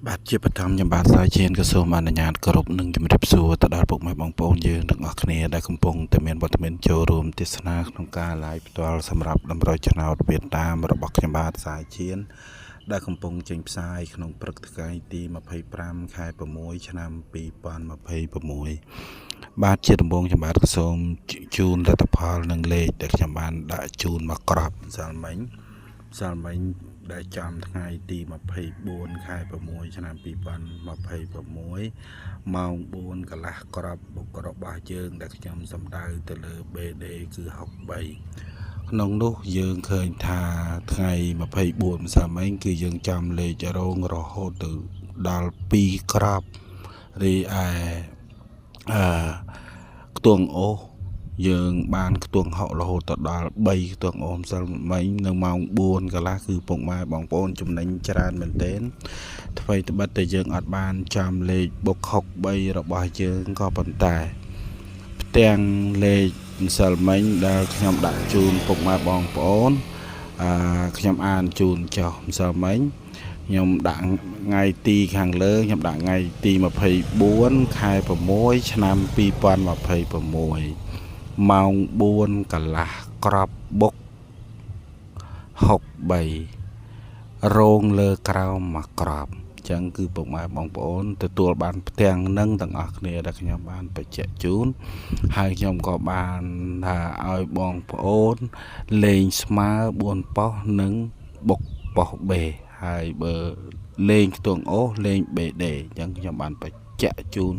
បាទជាបឋមខ្ញុំបាទសាយជានក៏សូមអនុញ្ញាតគោរពនិងជម្រាបសួរទៅដល់ពុកម៉ែបងប្អូនយើងទាំងអស់គ្នាដែលកំពុងតែមានវត្តមានចូលរួមទស្សនាក្នុងការ live ផ្ទាល់សម្រាប់តម្រុយឆ្នោតវៀតណាមរបស់ខ្ញុំបាទសាយជានដែលកំពុងចេញផ្សាយក្នុងព្រឹកថ្ងៃទី25ខែ6ឆ្នាំ2026បាទជាដំបូងខ្ញុំបាទក៏សូមជូនលទ្ធផលនិងលេខដែលខ្ញុំបានដាក់ជូនមកក្របម្សិលមិញម្សិលមិញដែលចំថ្ងៃទី24ខែ6ឆ្នាំ2026ម៉ោង4កន្លះក្របបុករបស់យើងដែលខ្ញុំសម្ដៅទៅលើ BD គឺ63ក្នុងនោះយើងឃើញថាថ្ងៃ24ម្សិលមិញគឺយើងចំលេខរងរហូតទៅដល់2ក្របរីឯអឺខ្ទង់អូសយើងបានខ្ទង់ហក់រហូតទៅដល់3ខ្ទង់អូសម្សិលមិញនៅម៉ោង4កន្លះគឺពុកម៉ែបងប្អូនចំណេញច្រើនមែនទែនថ្មីត្បិតតែយើងអត់បានចំលេខបុក63របស់យើងក៏ប៉ុន្តែផ្ទាំងលេខម្សិលមិញដែលខ្ញុំដាក់ជូនពុកម៉ែបងប្អូនអឺខ្ញុំអានជូនចុះម្សិលមិញខ្ញុំដាក់ថ្ងៃទីខាងលើខ្ញុំដាក់ថ្ងៃទី24ខែ6ឆ្នាំ2026ម៉ោង4កន្លះក្របបុក63រោងលើក្រោមមួយក្របអញ្ចឹងគឺពុកម៉ែបងប្អូនទទួលបានផ្ទាំងនឹងទាំងអស់គ្នាដែលខ្ញុំបានបញ្ជាក់ជូនហើយខ្ញុំក៏បានថាឲ្យបងប្អូនលេងស្មើ4ប៉ុស្តិ៍និងបុកប៉ុស្តិ៍ B ហើយបើលេងខ្ទង់អូសលេង BD អញ្ចឹងខ្ញុំបានបញ្ជាក់ជូន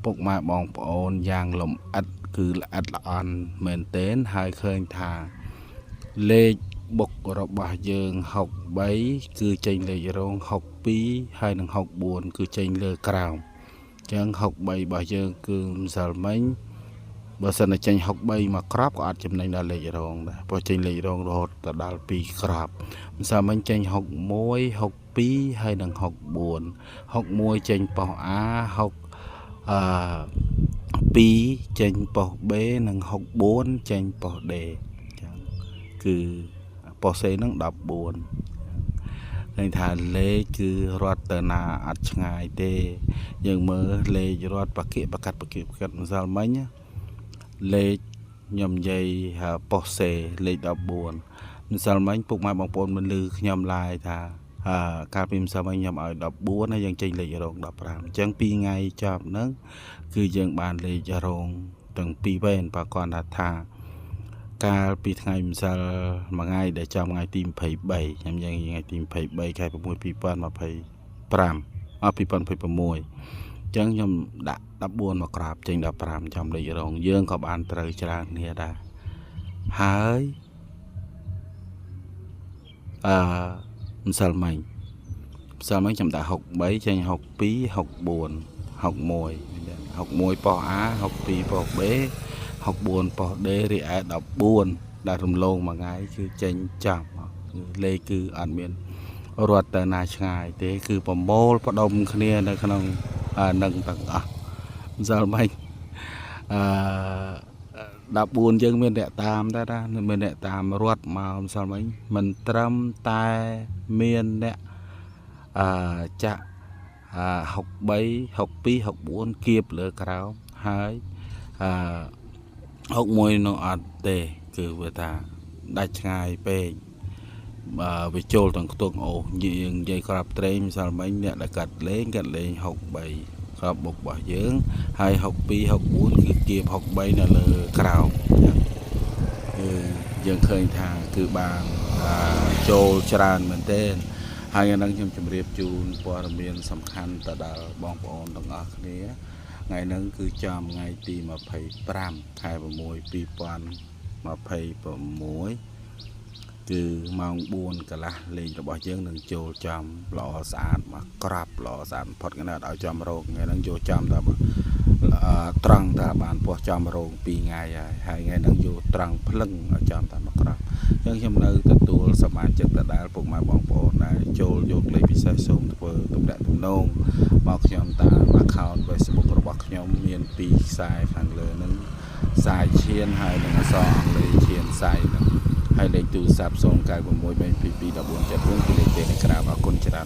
ពុកម៉ែបងប្អូនយ៉ាងលម្អិតគឺល្អិតល្អន់មែនទែនហើយឃើញថាលេខបុករបស់យើង63គឺចេញលេខរង62ហើយនិង64គឺចេញលើក្រោមអញ្ចឹង63របស់យើងគឺម្សិលមិញបើសិនតែចេញ63មកក្របក៏អត់ចំណេញដល់លេខរងដែរព្រោះចេញលេខរងរហូតទៅដល់2ក្របម្សិលមិញចេញ61 62ហើយនិង64 61ចេញប៉ុស្តិ៍ A 6អឺ2ចេញប៉ុស្តិ៍ B និង64ចេញប៉ុស្តិ៍ D អញ្ចឹងគឺប៉ុស្តិ៍ C ហ្នឹង14ឃើញថាលេខគឺរត់ទៅណាអត់ឆ្ងាយទេ យើងមើលលេខរត់បកិបកាត់បកិបកាត់ម្សិលមិញលេខខ្ញុំនិយាយប៉ុស្តិ៍ C លេខ14ម្សិលមិញពុកម៉ែបងប្អូនមិនលឺខ្ញុំឡាយថាអឺកាលពីម្សិលមិញខ្ញុំឲ្យ14ហើយយើងចេញលេខរង15អញ្ចឹង2ថ្ងៃចប់ហ្នឹងគឺយើងបានលេខរងទាំងពីរវេនបើគាត់ថាកាលពីថ្ងៃម្សិលមួយថ្ងៃដែលចំថ្ងៃទី23ខ្ញុំយ៉ាងថ្ងៃទី23ខែ6 2025អ2026អញ្ចឹងខ្ញុំដាក់14មកក្របចេញ15ចំលេខរងយើងក៏បានត្រូវច្រើនគ្នាដែរហើយអឺម្សិលមិញម្សិលមិញខ្ញុំដាក់63ចេញ62 64 61 61ប៉ុស្តិ៍ A 62ប៉ុស្តិ៍ B 64ប៉ុស្តិ៍ D រីឯ14ដែលរំលងមួយថ្ងៃគឺចេញចំគឺលេខគឺអត់មានរត់ទៅណាឆ្ងាយទេគឺប្រមូលផ្ដុំគ្នានៅក្នុងនឹងទាំងអស់ម្សិលមិញអឺ14យើងមានអ្នកតាមដែរណាមានអ្នកតាមរត់មកម្សិលមិញមិនត្រឹមតែមានអ្នកអឺចាក់63 62 64គៀបលើក្រោមហើយអឺ61នោះអត់ទេគឺវាថាដាច់ឆ្ងាយពេកបើវាចូលទាំងខ្ទង់អូសយើងនិយាយក្របត្រេងម្សិលមិញអ្នកដែលកាត់លេងកាត់លេង63ក្របបុករបស់យើងហើយ62 64គឺគៀប63នៅលើក្រោមគឺយើងឃើញថាគឺបានចូលច្រើនមែនទែនហើយអានឹងខ្ញុំជម្រាបជូនព័ត៌មានសំខាន់ទៅដល់បងប្អូនទាំងអស់គ្នាថ្ងៃហ្នឹងគឺចំថ្ងៃទី25ខែ6 2026គឺម៉ោង4កន្លះលេខរបស់យើងនឹងចូលចំល្អស្អាតមកក្របល្អស្អាតបំផុតគេណាឲ្យចំរោគថ្ងៃហ្នឹងយកចំតែត្រង់តែបានពោះចំរោង2ថ្ងៃហើយហើយថ្ងៃហ្នឹងយកត្រង់ភ្លឹងឲ្យចំតែមកក្របអញ្ចឹងខ្ញុំនៅទទួលសមាជិកដដែលពុកម៉ែបងប្អូនដែលចូលយកលេខពិសេសសូមធ្វើទំនាក់ទំនងមកខ្ញុំតាម account Facebook របស់ខ្ញុំមាន2ខ្សែខាងលើហ្នឹងខ្សែឈៀនហើយនិងអក្សរអង់គ្លេសឈៀនខ្សែហ្នឹងហើយលេខទូរស័ព្ទ096 322 1474គឺលេខ Telegram អរគុណច្រើន។